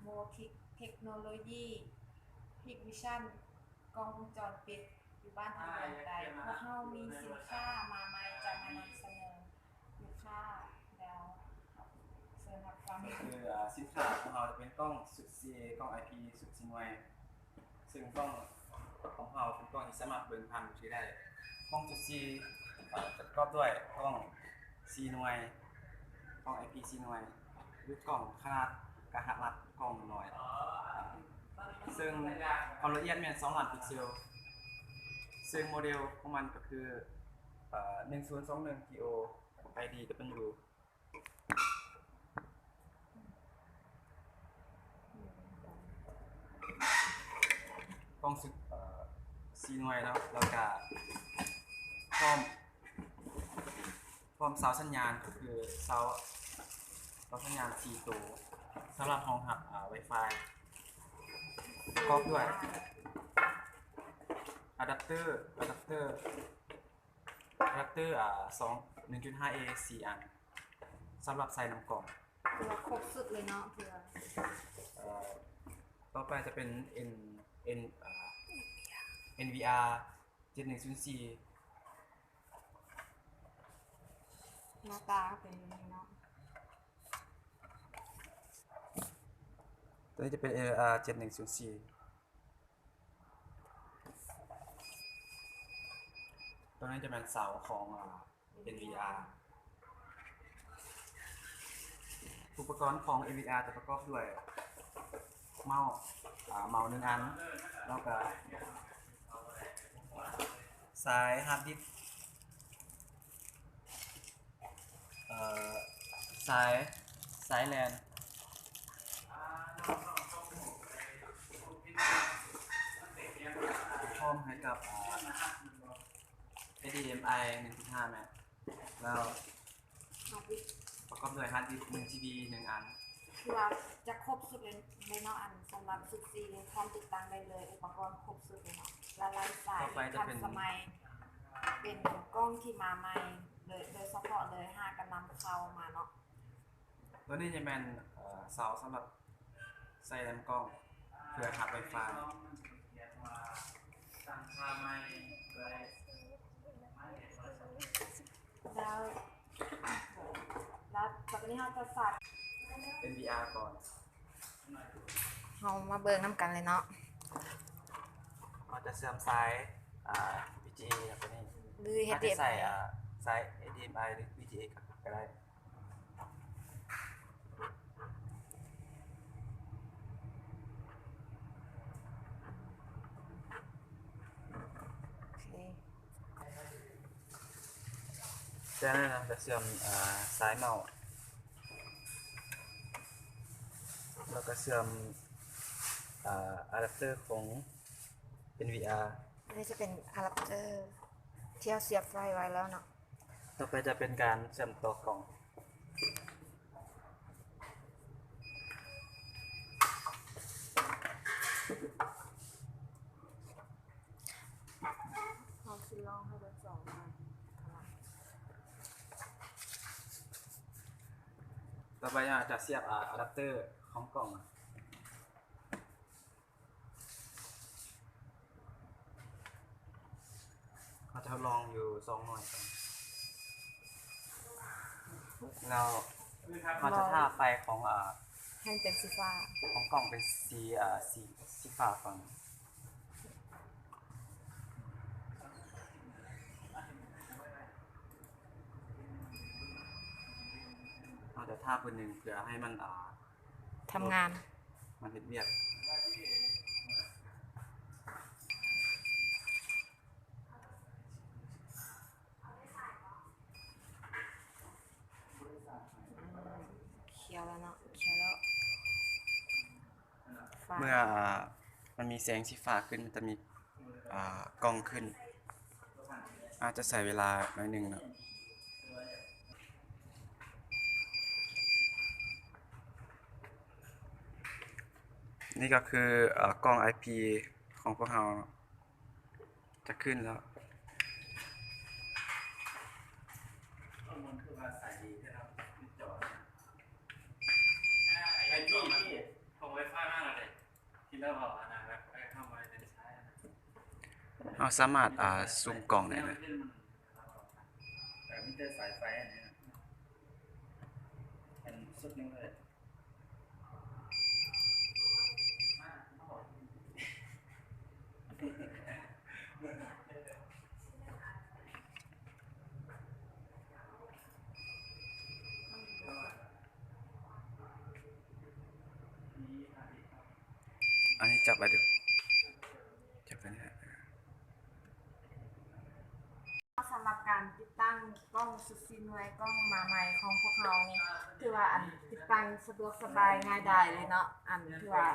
ໂມທິກເທັກໂນໂລຢີ ພິກວິຊັນ ກ້ອງວົງຈອນປິດ ຢູ່ບ້ານທາງດອນໄກ. ພວກເຮົາມີສິນຄ້າມາໃໝ່ຈະມານຳສະເໜີລູກຄ້າ ແລ້ວເຊີນຮັບຟັງ. ກໍຄື ອາ ສິນຄ້າຂອງເຮົາຈະເປັນກ້ອງຊຸດສີ່ ກ້ອງໄອພີຊຸດສີ່ໜ່ວຍ. ເຊິ່ງກ້ອງຂອງເຮົາເປັນກ້ອງທີ່ສາມາດເບິ່ງຜ່ານມືຖືໄດ້. ກ້ອງຊຸດສີ່ ເອີ ຈະປະກອບດ້ວຍກ້ອງສີ່ໜ່ວຍ, ກ້ອງໄອພີສີ່ໜ່ວຍ ຫຼືກ້ອງຂະໜາດກະທັດລັດ, ກ້ອງນ້ອຍ, ເຊິ່ງຄວາມລະອຽດແມ່ນສອງລ້ານພິກເຊວ. ເຊິ່ງໂມເດວຂອງມັນກໍຄື ເອີ ໜຶ່ງສູນສອງໜຶ່ງຈີໂອ ໄອດີດັບເບິນຢູ ກ້ອງຊຸດ ເອີ ສີ່ໜ່ວຍເນາະ ແລ້ວກະພ້ອມ ພ້ອມເສົາສັນຍານ ກໍຄືເສົາ ເສົາສັນຍານສີ່ໂຕ ສຳລັບຮອງຮັບ ອາ ວາຍຟາຍ ປະກອບດ້ວຍອາດັບເຕີ ອາດັບເຕີ ອາດັບເຕີ ອາ ສອງ ໜຶ່ງຈຸດຫ້າເອ ສີ່ອັນ ສຳລັບໃສ່ນຳກ້ອງ ຖືວ່າຄົບຊຸດເລີຍເນາະ ເພື່ອ ເອີ ຕໍ່ໄປຈະເປັນເອັນ ເອັນ ເອີ ເອັນວີອາ ເຈັດໜຶ່ງສູນສີ່ ໜ້າຕາເປັນແບບນີ້ເນາະ. ຕົວນີ້ຈະເປັນເອັນວີອາ ເຈັດໜຶ່ງສູນສີ່. ຕົວນີ້ຈະແມ່ນເສົາຂອງ ອາ ເອັນວີອາ. ອຸປະກອນຂອງເອັນວີອາຈະປະກອບດ້ວຍເມົາ ອາ ເມົາໜຶ່ງອັນ ແລ້ວກະສາຍຮາດດິສ ເອີ ສາຍ ສາຍແລນ ພ້ອມໃຫ້ກັບ ເອີ ເອັດດີເອັມໄອ ໜຶ່ງຈຸດຫ້າແມັດ ແລ້ວປະກອບດ້ວຍຮາດດິສ ໜຶ່ງຈີບີ ໜຶ່ງອັນ. ຄືວ່າຈະຄົບຊຸດເລີຍເນາະ ອັນສຳລັບຊຸດສີ່ນີ້ ພ້ອມຕິດຕັ້ງໄດ້ເລີຍ ອຸປະກອນຄົບຊຸດເລີຍເນາະ ລະລາຍສາຍ ທັນສະໄໝ ເປັນກ້ອງທີ່ມາໃໝ່ ໂດຍ ໂດຍສະເພາະເລີຍ ຫາກະນຳເຂົ້າມາເນາະ. ຕົວນີ້ຈະແມ່ນ ເອີ ເສົາສຳລັບໃສ່ນຳກ້ອງ ເພື່ອຮັບໄວຟາຍ. ແລ້ວ ແລ້ວຕໍ່ໄປນີ້ເຮົາຈະໃສ່ເອັນວີອາກ່ອນ. ເຮົາມາເບິ່ງນຳກັນເລີຍເນາະ. ເຮົາຈະເຊື່ອມສາຍ ອາ ວີຈີເອ ຕົວນີ້ ຫຼື ເຮັດ ເຮົາຈະໃສ່ ອາ ສາຍເອັດດີເອັມໄອ ຫຼື ວີຈີເອ ກໍໄດ້. ໂອເຄ ຈາກນັ້ນເຮົາຈະເຊື່ອມ ອາ ສາຍເມົາ ແລ້ວກໍເຊື່ອມ ອາ ອາດັບເຕີຂອງເອັນວີອາ. ອັນນີ້ຈະເປັນອາດັບເຕີທີ່ເຮົາສຽບໄຟໄວ້ແລ້ວເນາະ. ຕໍ່ໄປຈະເປັນການເຊື່ອມຕໍ່ກ້ອງ. ເຮົາຊິລອງໃຫ້ເບິດສອງອັນ. ຕໍ່ໄປເຮົາຈະສຽບ ອາ ອາດັບເຕີຂອງກ້ອງ. ເຮົາຈະທົດລອງຢູ່ສອງໜ່ວຍກ່ອນ ແລ້ວເຮົາຈະຖ້າໄຟຂອງ ອາ ໃຫ້ເປັນສີຟ້າ ຂອງກ້ອງເປັນສີ ອາ ສີ ສີຟ້າກ່ອນ. ເຮົາຈະຖ້າເພິ່ນໜຶ່ງເພື່ອໃຫ້ມັນ ອາ ທຳງານ ມັນເຮັດວຽກ. ຂຽວແລ້ວເນາະ ຂຽວແລ້ວ. ເມື່ອ ອາ ມັນມີແສງສີຟ້າຂຶ້ນ ມັນຈະມີ ອາ ກ້ອງຂຶ້ນ ອາດຈະໃຊ້ເວລາໜ້ອຍໜຶ່ງເນາະ. ນີ້ກໍຄື ອາ ກ້ອງໄອພີຂອງພວກເຮົາຈະຂຶ້ນແລ້ວ. ໄອພີນີ້ ຂອງໄວຟ ເຮົາສາມາດ ອ່າ ຊູມກ້ອງໄດ້ນະ. ເອີ ມີແຕ່ສາຍໄຟອັນນີ້ນະ ອັນສຸດນີ້ເລີຍ. ອັນນີ້ຈັບໄວ້ດູ ຈັບໄວ້ນີ້ແຫຼະ. ສຳລັບການຕິດຕັ້ງກ້ອງຊຸດຊີນວຍ ກ້ອງມາໃໝ່ຂອງພວກເຮົານີ້ ຖືວ່າອັນຕິດຕັ້ງສະດວກສະບາຍງ່າຍດາຍເລີຍເນາະ ອັນຖືວ່າ